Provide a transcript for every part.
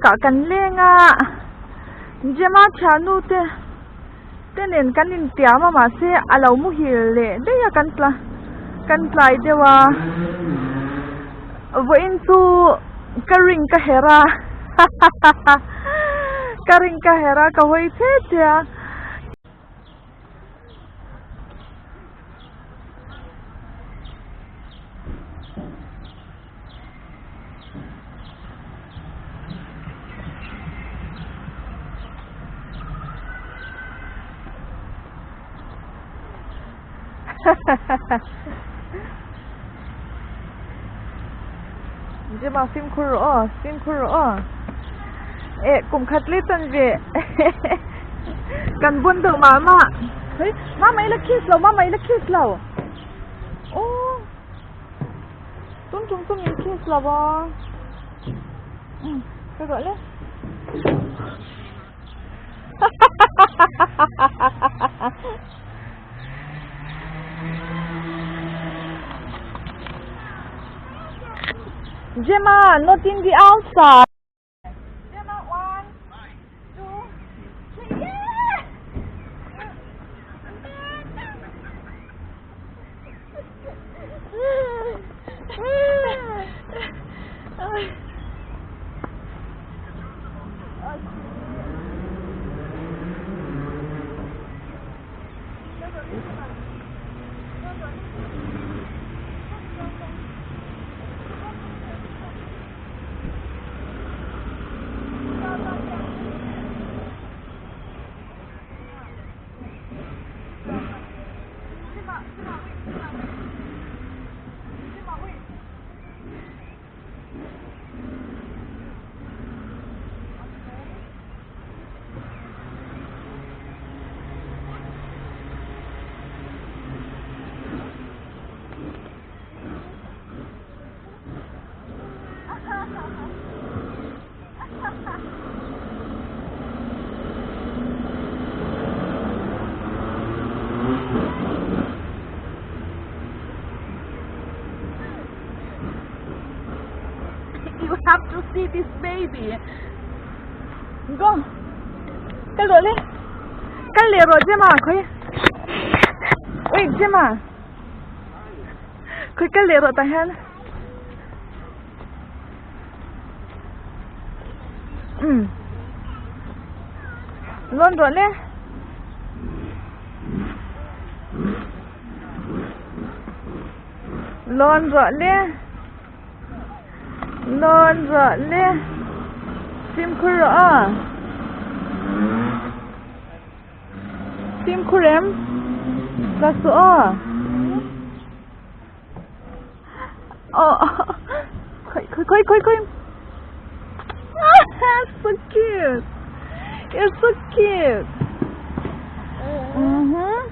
Park ah kan leng a Gemma thiannu te te nen kan intiam a mahse a lo muhil leh daih a kan tla kan tlai deuh a vawiin chu ka ring ka herh a ka ring ka herh a ka hawi che che a. Gemma fimkhur rawh aw fimkhur rawh aw eh kum khat leh chan ve kan bun deuh mah mah hei mama ila kiss lo mama ila kiss lo aw Tum tum tum in kiss lo a. Ka gọi le. Gemma, not in the outside. Gemma, one, two, three. Yeah! You have to see this baby. Go. Kal rawh le. Kal leh rawh Gemma khawi. Wait Gemma. Khawi kal leh rawh tah hian. Umm. Lawn rawh le. Lawn rawh le. Lawn rawh le. Fimkhur rawh a. Fimkhur em? Tla suh aw. Oh, khoi khoi khoi khoi. So cute. You're so cute. Mhm.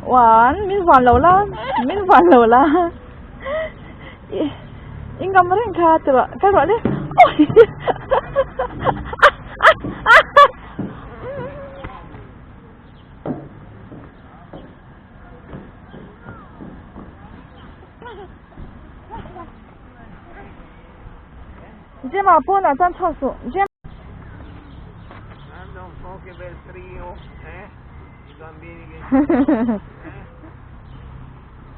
One, min van lo la. Min van lo la. In ngam reng kha ti rawh. Kal rawh le. Oi. Gemma pawnah chuan chhuak suh Gemma. Guarda un po' che bel trio, eh? I bambini che eh?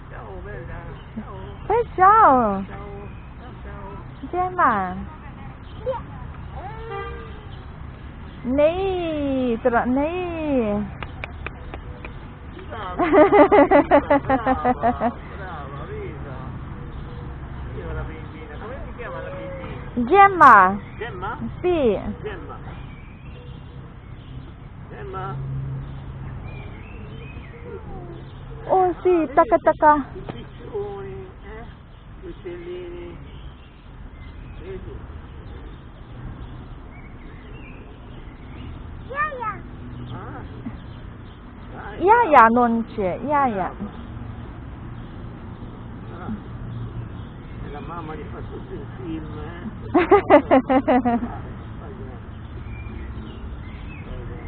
Ciao bella, ciao. Hey, ciao. Ciao, ciao, ciao. Gemma. Nei, tara nei. Brava, brava, brava, visto? Io la bimbina, come si chiama la bimbina? Gemma. Gemma? Sì. Gemma. Gemma? Oh sì, tacca tacca. I piccioni, eh? Gli uccellini. Vedi? Ah. Dai, Iaia non c'è, iaia. Ah. E la mamma gli fa tutto il film, eh? Dai, fai bene. Fai bene.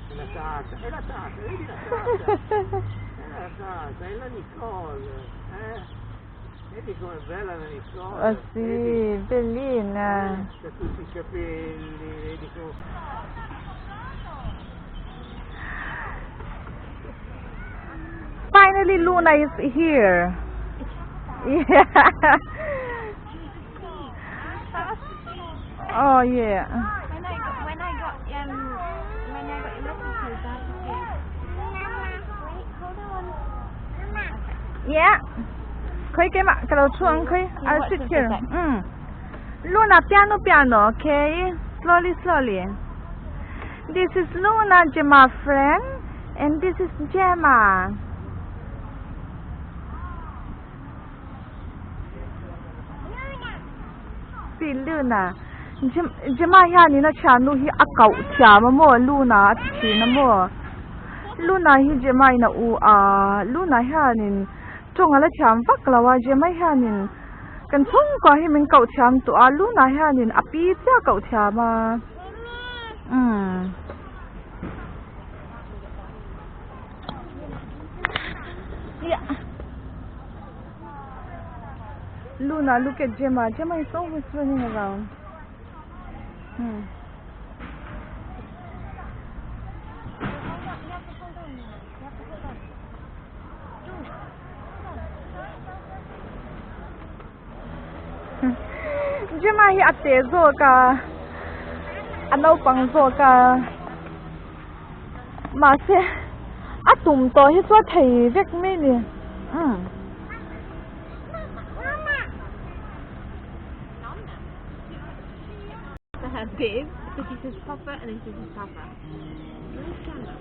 È la tata, è la tata, vedi la tata? È la casa, è la Nicole, eh? Vedi com'è bella la Nicole? Oh sì, Vedi? bellina. C'ha tutti i capelli, vedi come... Finally, Luna is here. Yeah. Oh yeah. When I got when I got when I got your messages, I had to see. Wait, hold on. Yeah. 可以给嘛？给老出可以。 You I'll watch sit this here. a sec. 嗯。Luna, piano piano, okay? Slowly, slowly. This is Luna, Gemma friend, and this is Gemma. Si Luna. Gemma hianin a thiannu hi a koh thiam a maw Luna a ti thin a maw Luna hi Gemma in a u a Luna hianin tawng a la thiam vak lo a Gemma hianin kan chhungkua hi min koh thiam tawh a Luna hianin a pi chiah koh thiam a umm. Luna, look at Gemma. Gemma is always running around. Hold on, you have to hold on. You have to hold on. Gemma hi a te zawk a a naupang zawk a mahse a tum tawh hi chu a thei vek mai a ni umm. For her bib, so she says Papa and then she says Papa. Where's Gemma?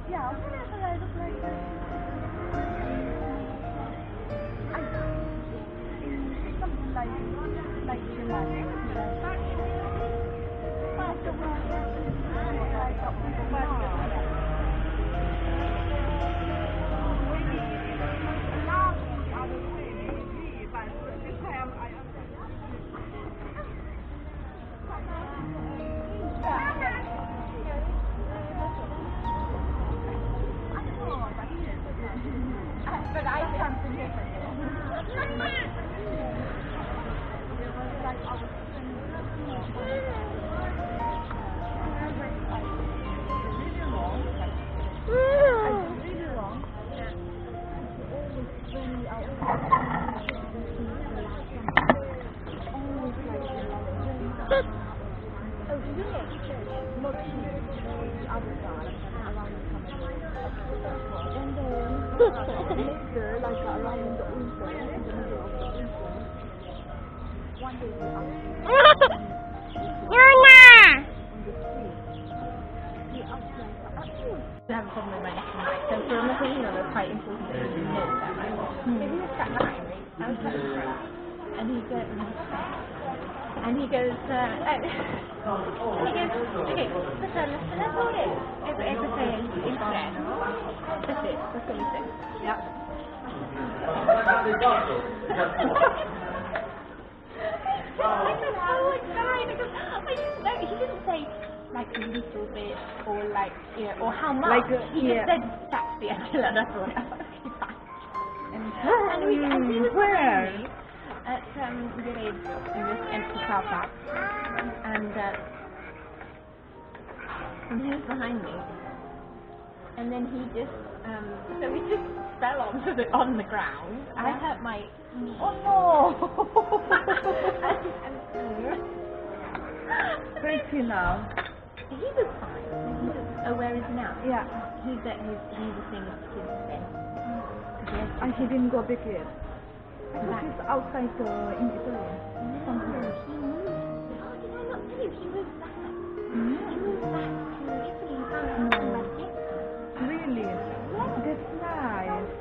Yeah, whenever I look like that, I say something like Gemma. But I can't forget it. Later, like around in the winter, in the middle of the winter, one day we asked Luna! on the street, he asked like, I have a problem with my neck and back. So for a Filipino, that's quite important that you know that, right? So he was sat behind me. I was sat in front. And he goes, and he goes, and he goes, okay, per lavoro e per il treno. That's it, that's all he said. Yeah. I got so excited because I didn't know. He didn't say like a little bit or like you know or how much. Like, he yeah. just said taxi until and I thought, okay, fine. And we and he was Where? behind me at village in this empty car park, and he was behind me, and then he just so we just fell onto the on the ground. I hurt my knee. Oh no! Where is he now? He was fine. He was, oh, where is he now? Yeah. He's at his he's a thing with kids then. 'Cause he has And he didn't go back yet. I thought Back. he's outside the, in Italy. No, Somewhere. he moved. Oh, did I not tell you? He moved back. He moved back to Italy. He found a house in Barchetta. Really? That's nice.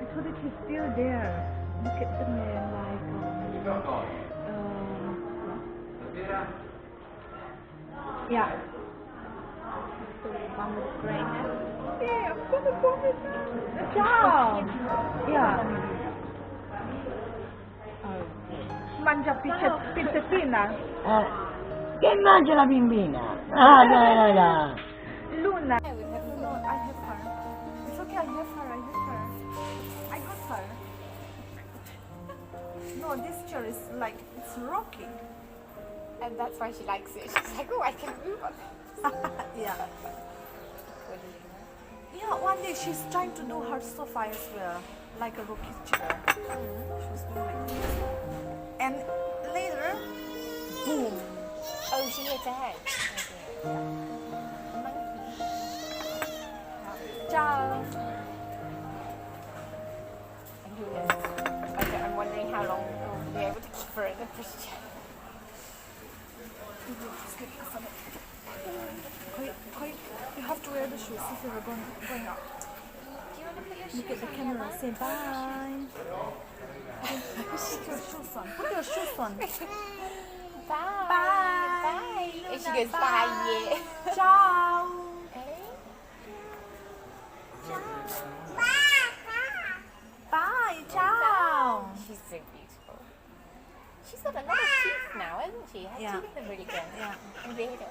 I thought that he's still there. Look at the man like yeah. The one with grey hair. Yeah, I'm gonna vomit now. Ciao. Yeah. Oh dear. Mangia pizza, pizzettina. Eh, che mangia la bimbina? Ah, dai, dai, dai. Luna. No, I have her. It's okay, I have her, I have her. I got her. No, this chair is like, it's rocking. And that's why she likes it. She's like, oh, I can move on this. Yeah. Yeah, one day she's trying to do her sofa as well, like a rocking chair. She was doing like this. And later, boom. Oh, she hit her head. Oh dear. Monkey. Ciao. And who knows? I don't, I'm wondering how long we'll be able to keep her in the pushchair. You have to wear the shoes if you're going, going out. Do you want to put your shoes Look at the on, camera, Emma? say bye. Put your shoes on. Put your shoes on. Bye. Bye. Bye. And she Luna, goes, bye, yeah. Ciao. Eh? Bye. Ciao. She's so beautiful. She's got a lot of teeth now, hasn't she? Her Yeah. teeth are really good. Yeah. Vero. Look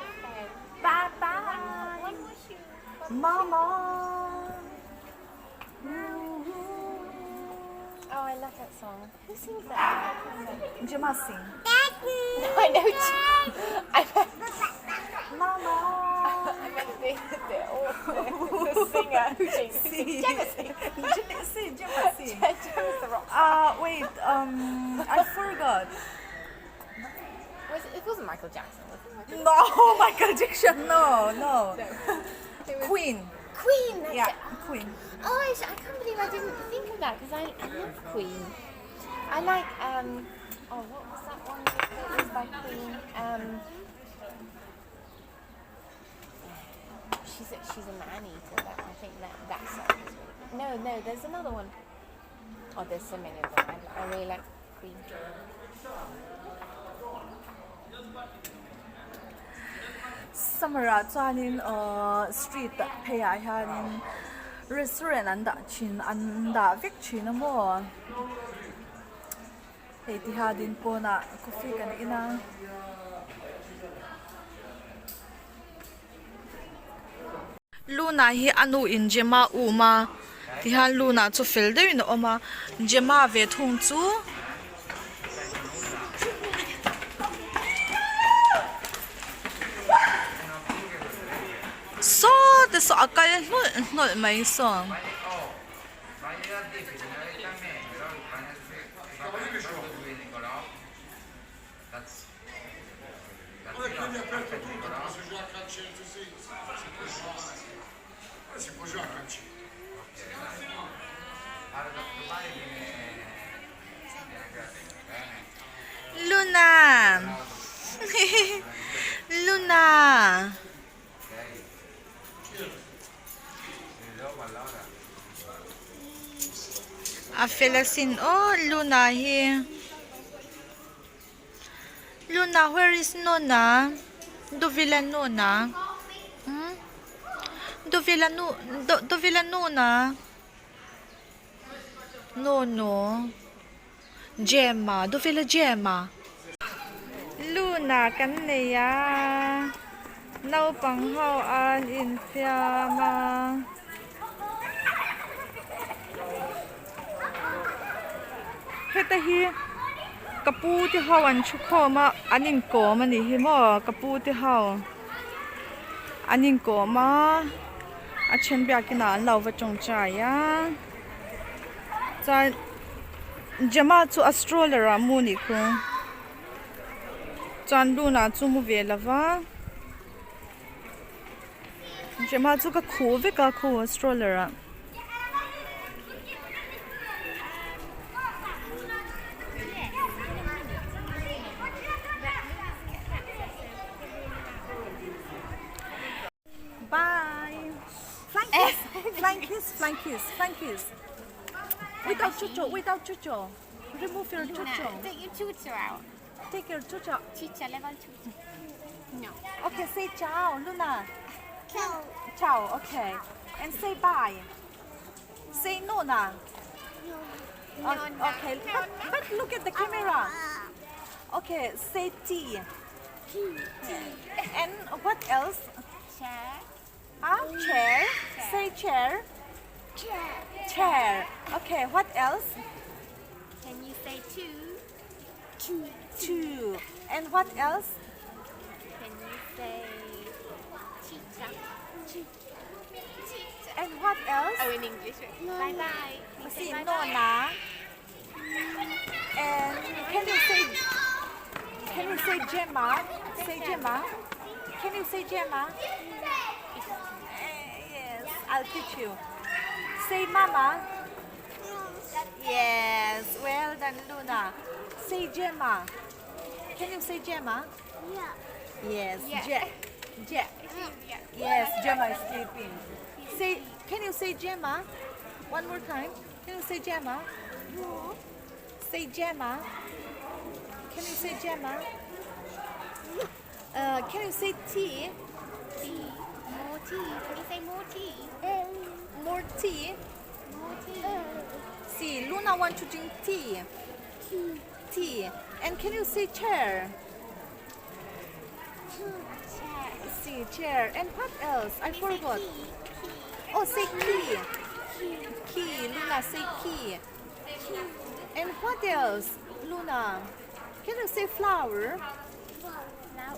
at that. Bye bye. One more shoe. One more Mama. shoe. Oh, I love that song. Who sings that? Gemma sing. No, I know. I meant, Mama. I meant the, oh, the singer who sings. Si. Gemma sings. Si, Gemma sing. Gemma's the rock star. Wait, I forgot. Was it, it wasn't Michael Jackson, was it? Michael No, Michael Jackson. No, no. No. It was Queen. Queen. That's Yeah, it. Queen. Oh, I, I can't believe I didn't think of that because I love Queen. I like oh what was that one that was by Queen? She's a man eater. That I think that song is really good. No, no, there's another one. Oh, there's so many of them. I really like Queen. Summer ah chuanin street ah pheiah hianin restaurant an dah thin an dah vek thin a maw hei ti hianin pawnah coffee kan in a. Luna hi a nu in Gemma um a tihian Luna chu fel deuhin a awm a Gemma ve thung chu. Saw te saw a kal hnawlh hnawlh mai saw. Luna Luna a fel asin aw Luna hi Luna where is Nona dove la Nona hmm dove la nu dove la Nona Nono Gemma dove la Gemma Luna kan nei a naupang ho an infiam a. Heta hi ka pu te ho an thu khawm a an inkawm a nih hi maw ka pu te ho an inkawm a. A then biakin ah an lo va tawngtai a chuan Gemma chu a stroller ah mu anih khu chuan Luna chu mu ve lo va Gemma chu ka khuh vek a khu a stroller ah. Bye. Flying kiss, flying kiss, flying kiss, flying kiss. Without chucho, without chucho. Remove your chucho. Take your chucho out. Take your chucho. Chicha, level chucho. No. Okay, say ciao, Luna. Ciao. Ciao, okay. And say bye. Say Nona. No. Okay, but, but look at the camera. Okay, say tea. And what else? Chair. Ah, chair. Say chair. Chair. Chair. Okay, what else? Can you say two? Two. Two. And what else? Can you say chicha? Chicha. And what else? Oh, in English. Bye bye. See, Nona. And can you say can you say Gemma? Say Gemma. Can you say Gemma? Eh, Yes, I'll teach you. Say Mama. Yes, well done, Luna. Say Gemma. Can you say Gemma? Yeah. Yes, Yeah. Je. Je. Yeah. Yes, Gemma is sleeping. Say, can you say Gemma? One more time. Can you say Gemma? Say Gemma. Can you say Gemma? Can you say tea? Tea. More tea. Can you say more tea? More tea? More tea. See, Luna want to drink tea. Tea. Tea. And can you say chair? Chair. See, chair. And what else? I Can you say forgot. key? Key. Oh, say key. Key. Key. Luna, say key. And what else, Luna? Can you say flower? Flower.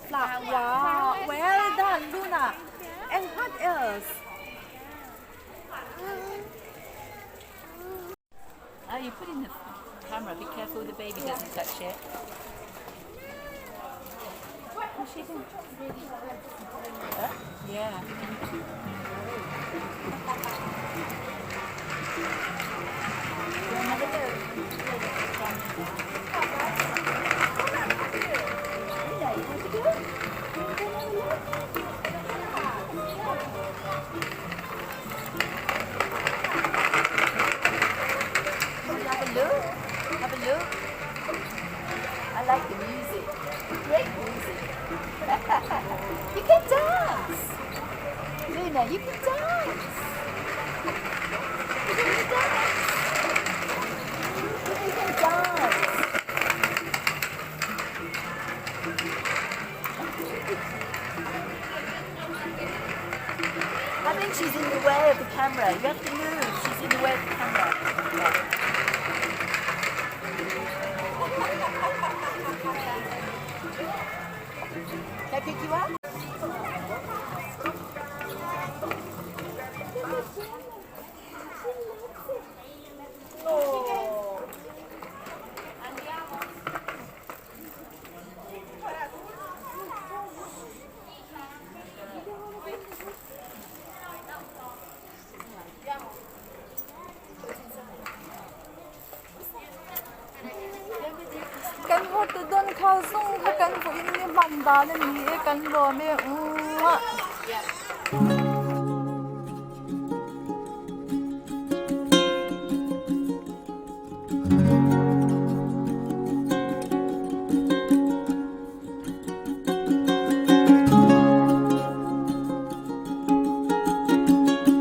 Flower. Wow. Well done, Luna. And what else? Oh, you put in the camera. Be careful the baby doesn't touch it. Oh, she's in. Huh? Yeah. Go and have a look. Hello, you want to go? You want to go and have a look? Have a look. Have a look. I like the music. Great music. You can dance. Luna, you can dance. You can dance. You can dance. I think she's in the way of the camera. You have to move. She's in the way of the camera. Yeah. Can I pick you up? Kan hotu dawn kha zawng kha kan vawiin ni hman dan a ni e kan lawm e umm.